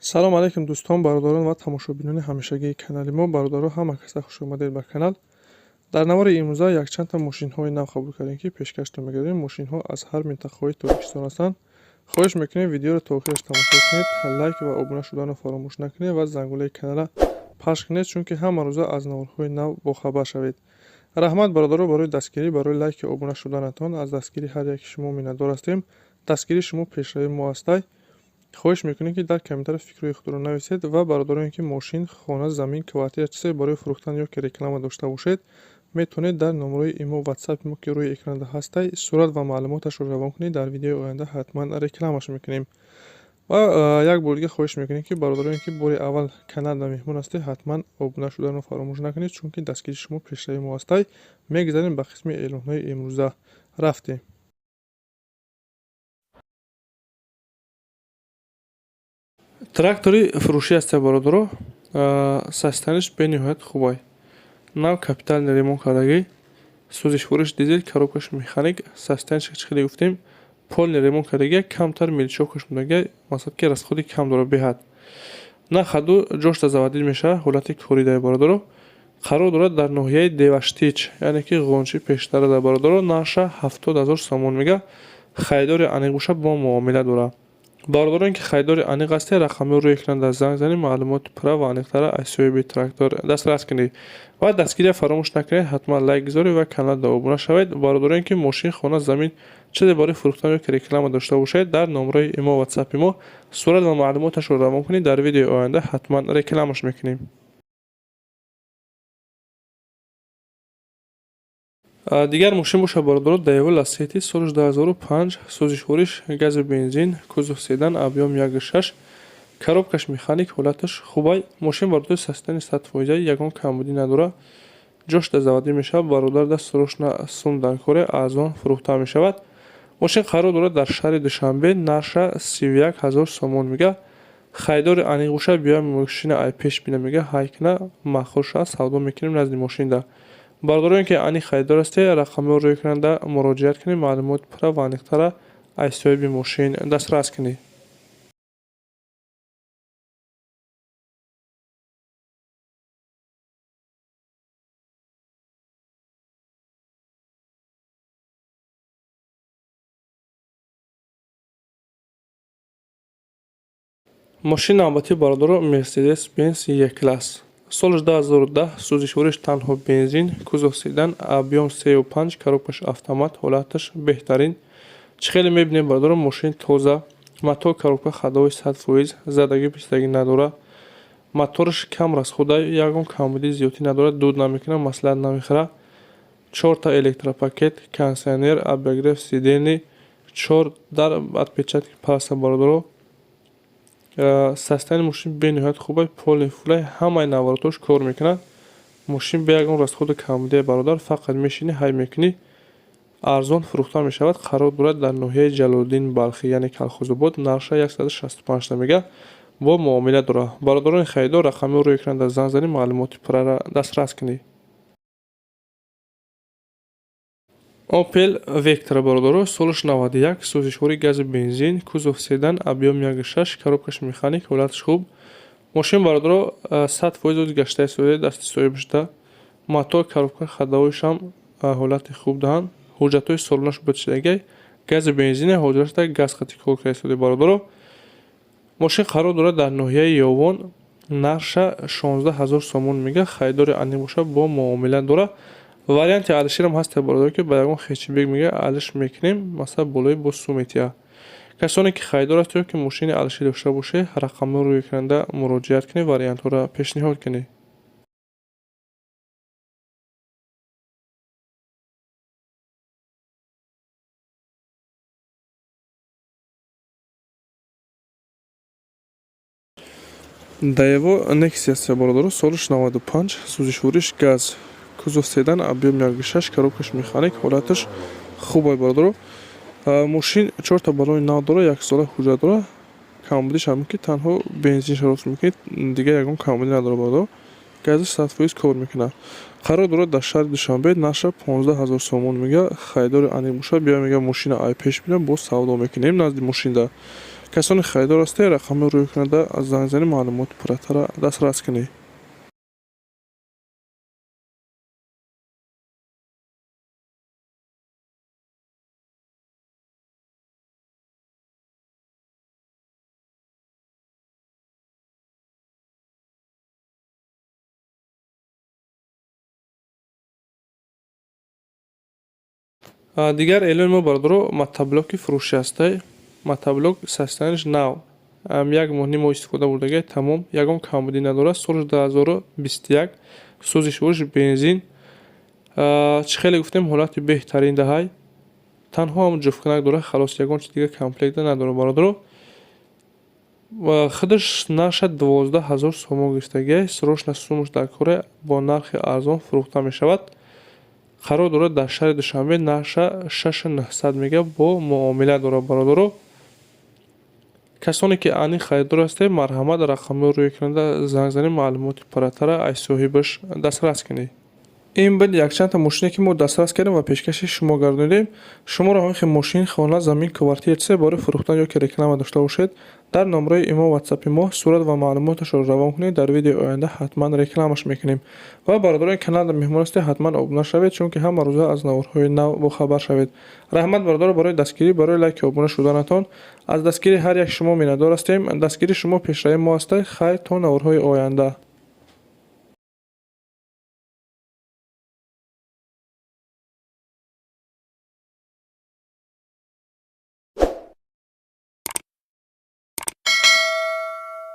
Салом алейкум, дӯстон, бародарон ва тамошобинони ҳамешагии канали мо. Бародаро, ҳама каса хуш омадед ба канал. Дар навори имрӯза якчандта мошинҳои нав қабул кардем, ки пешкаштон мегардем. Мошинҳо аз ҳар минтақаҳои Тоҷикистон ҳастанд. Хоҳиш мекунем, видеоро то охираш тамошо кунед, лайк ва обуна шуданро фаромӯш накунед ва зангулаи каналра пахш кунед, чунки ҳама рӯза аз наворҳои нав бохабар шавед. Раҳмат, бародаро, барои дастгирӣ, барои лайки обуна шуданатон. Аз дастгирии ҳар яки шумо миннатдор ҳастем. Дастгирии шумо пешравии мо ҳастай. Хоҳиш мекунем, ки дар комментария фикрҳои худро нависед ва бародароне, ки мошин, хона, замин, квартира, чизе барои фурӯхтан ё ки реклама дошта бошед, метавонед дар номерои имо, ватсапи мо, ки рӯи экранда ҳастай, сурат ва маълумоташро равон кунед. Дар видеои оянда ҳатман рекламаш мекунем. Ва як бори дига хоҳиш мекунем, ки бародароне, ки бори аввал каналда меҳмон ҳастед, ҳатман обуна шуданро фаромӯш накунед, чунки дастгирии шумо пешравии мо ҳастай. Мегузарем ба қисми эълонҳои имрӯза. Рафтем. Трактори фурӯшӣ ҳастед, бародаро. Состояние ш бениҳоят хубай, нав капитальный ремонт кардагӣ, сӯзишвориш дизел, коробка ш механик. Состояние ш, чӣ хеле гуфтем, полный ремонт кардагия, камтар мелочёвка ш мондагия, мақсад ки расход и кам дорад беҳад. На ходу, ҷошта заводить мешавад, ҳолати корӣ дар, бародаро. Қарор дорад дар ноҳияи Деваштич, яъне ки Ғончи пештара дар, бародаро. Нарша 70 000 сомон мега, харидори аниқ бошад, бо муомила дорад. Бародароне, ки харидори аниқ ҳастед, рақамҳои рӯи экранда занг занед, маълумоти пурра ва аниқтара аз соҳиби трактор дастрас кунед. Ва дастгирия фаромӯш накунед, ҳатман лайк гузоред ва каналда обуна шавед. Бародароне, ки мошин, хона, замин, чизе барои фурӯхтан ё ки реклама дошта бошед, дар номерои имо, ватсапи мо сурат ва маълумоташро равон кунед. Дар видеои оянда ҳатман рекламаш мекунем. Дигар мошин бошад, бародаро, Даево Ласети, соли 2005, сӯзишвориш гази бензин, кузов седан, объём 1,6, коробка ш механик, ҳолаташ хубай. Мошин, бародари, состояние 100%, ягон камбудӣ надорад, ҷошта заводить мешавад. Бародар, срочно сум даркоре, арзон фурӯхта мешавад. Мошин қарор дорад дар шаҳри Душанбе, нарша 31 000 сомон мега, харидори аниқ бошад, биёя мошина ай пеш бина, мега, ҳай кина, маъқул шавад, савдо мекунем назди мошинда. Бародароне, ки аниқ харидор ҳастед, рақамҳоро рӯи экранда муроҷиат кунед, маълумоти пурра ва аниқтара аз соҳиби мошин дастрас кунед. Мошини навбатӣ, бародаро, Мерседес Бенс Е класс, соли 2010, сӯзишвориш танҳо бензин, кузов седан, объём 3,5, коробка ш автомат, ҳолаташ беҳтарин. Чӣ хеле мебинем, бародаро, мошин тоза, мотор, коробка ходовой 100%, задагӣ писдагӣ надорад, мотораш кам расход а, ягон камбудии зиёдтӣ надорад, дуд намекунад, маслиҳат намехӯрад. Чорта электропакет, кондитсионер, обогрев сидений, чор дар отпечатки пальца. Бародаро, состояние мошин бениҳоят хубай, полный фулай, ҳамаи наворотош кор мекунад. Мошин бе ягон расход у камбудие, бародар, фақат мешинӣ, ҳай мекунӣ. Арзон фурӯхта мешавад. Қарор дорад дар ноҳияи Ҷалолиддини Балхӣ, яъне Калхозобод. Нарша 165 мега, бо муомила дорад. Бародарони харидор, рақамҳоро рӯи экранда занг занед, маълумоти пурраро дастрас кунед. Опел Вектра, бародаро, солаш 91, сӯзишвори гази бензин, кузов седан, объём 1,6, коробка ш механик, ҳолаташ хуб. Мошин, бародаро, 100% оз гаштаи сода дасти соҳиб шуда, мотор, коробка ходовой шам ҳолати хуб даҳанд, ҳуҷҷатҳои солонаш бутшидагай, гази бензине, ҳозирашда газ хати кор карда. Бародаро, мошин қарор дорад дар ноҳияи Ёвон, нарша 16 000 сомон мега, харидори аниқ бошад, бо муомила дорад. Варианти алиширам ҳаст, бародаро, ки ба ягон хечибек мега, алиш мекунем, масалан, болои бо сум метиҳад. Касоне, ки харидор ҳастед ё ки мошини алишир дошта бошед, рақамҳоро рӯи экранда муроҷиат кунед, вариантҳоро пешниҳод кунед. Даево Нексия аст, бародаро, солаш 95, сӯзишвориш газ, кузов седан, объём 1,6, коробка ш механик, ҳолаташ хуб. Бародаро, мошин чорта баллони нав дорад, яксола ҳуҷҷат дорад. Камбудиш ҳамин, ки танҳо бензинша рост мекунед, дигар ягон камбудӣ надорад. Бародаро, газаш 100% кор мекунад. Қарор дорад дар шаҳри Душанбе, нарша 15 000 сомон мега, харидори аниқ бошад, биё, мега, мошина ай пеш бинам, боз савдо мекунем назди мошинда. Касоне харидор ҳастед, рақамҳои рӯи кунанда занг занед, маълумоти пурратара дастрас кунед. Дигар эълони мо, бародаро, мотоблоки фурӯшӣ ҳастай. Мотоблок состояние ш нав, як моҳ ним моҳ истифода бурдагай, тамом, ягон камбудӣ надорад. Соли 2021, сӯзишвориш бензин. Чӣ хеле гуфтем, ҳолати беҳтарин даҳай, танҳо ҳам ҷуфткунак дорад, халос, ягон чиз дига комплекта надорад, бародаро. Худаш нархша 12 000 сомон гирифтагиай. Срочно сумаш дар коре, бо нархи арзон фурӯхта мешавад. Қарор дорад дар шаҳри Душанбе, нархша 6900 мега, бо муомила дорад, бародаро. Касоне ки аниқ харидор ҳастед, марҳамат, рақамҳои рӯи кунанда занг занед, маълумоти пурратара аз соҳибаш дастрас кунед. Ин буд якчандта мошине, ки мо дастрас кардем ва пешкаши шумо гардонидем. Шуморо ҳамин хел мошин, хона, замин, квартира, чизе барои фурӯхтан ё ки реклама дошта бошед, дар номраи имо, ватсапи мо сурат ва маълумоташро равон кунед, дар видеои оянда ҳатман рекламаш мекунем. Ва бародарони каналда меҳмон ҳастед, ҳатман обуна шавед, чунки ҳама рӯза аз наворҳои нав бохабар шавед. Раҳмат, бародаро, барои дастгирӣ, барои лайки обуна шуданатон. Аз дастгирии ҳар як шумо миннатдор ҳастем. Дастгирии шумо пешравии мо ҳастад. Хайр, то наворҳои оянда.